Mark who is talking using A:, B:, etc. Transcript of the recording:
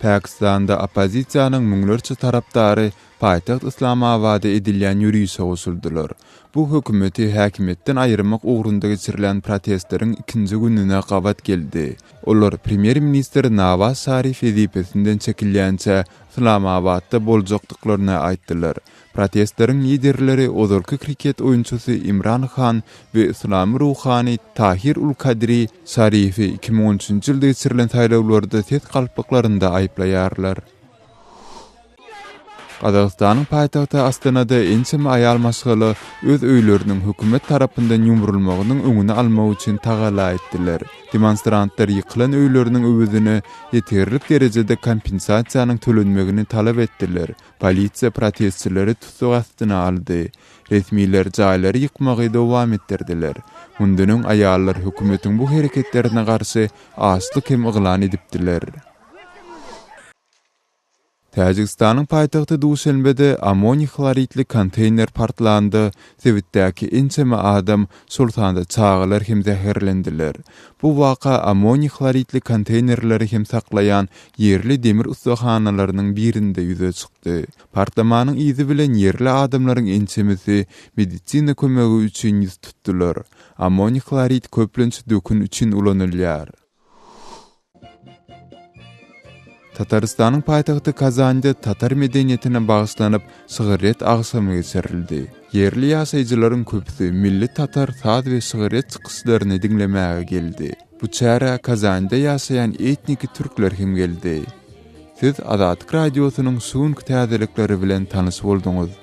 A: Pakistanda oppozisiýanyň müňlerçe tarapdary paýtagt Yslamabada edilýän ýörişe goşuldylar. Bu hökümeti häkimiýetden aýyrmak ugrunda geçirilen protestleriň ikinji gününe gabat geldi. Olar premýer-ministr Nawaz Şarif wezipesinden çekilýänçä Yslamabatda boljakdyklaryny aýtdylar. Protestleriň liderleri ozalky kriket oýunçysy Imran Han we yslamy ruhany Tahir ul Kadri Şarifi 2013-nji ýylda geçirilen saýlawlarda ses galplyklarynda aýyplaýarlar. Gazagystanyň paýtagty Astanada ençeme aýal maşgala öz öýleriniň hökümet tarapyndan ýumrulmagynyň öňüni almak üçin tagalla etdiler. Demonstrantlar ýykylan öýleriniň öwezine ýeterlik derejede kompensasiýanyň tölenmegini talap etdiler. Polisiýa protestçileri tussag astyna aldy. Resmiler jaýlary ýykmagy dowam etdirdiler. Mundan öň aýallar hökümetiň bu hereketlerine garşy açlyk hem yglan edipdiler. Täjigistanyň paýtagty Duşenbede ammoniý hloridli konteýner partlanda, sebitdäki ençeme adam, şol sanda çagalar hem zäherlendiler. Bu waka ammoniý hloridli konteýnerleri hem saklaýan ýerli demir ussahanalarynyň birinde ýüze çykdy. Partlamanyň yzy bilen ýerli adamlaryň ençemesi medisina kömegi üçin ýüz tutdular. Ammoniý hlorid köplenç dökün üçin ulanylýar. Tatarystanyň paýtagty Kazanda tatar medeniýetine bagyşlanyp şygyrýet agşamy geçirildi. Ýerli ýaşaýjylaryň köpüsi milli tatar saz we şygyrýet çykyşlaryny diňlemäge geldi. Bu çärä Kazanda ýaşaýan etniki türkler hem geldi. Siz Azatlyk Radiosynyň şu günki täzelikleri bilen tanyş bolduňyz.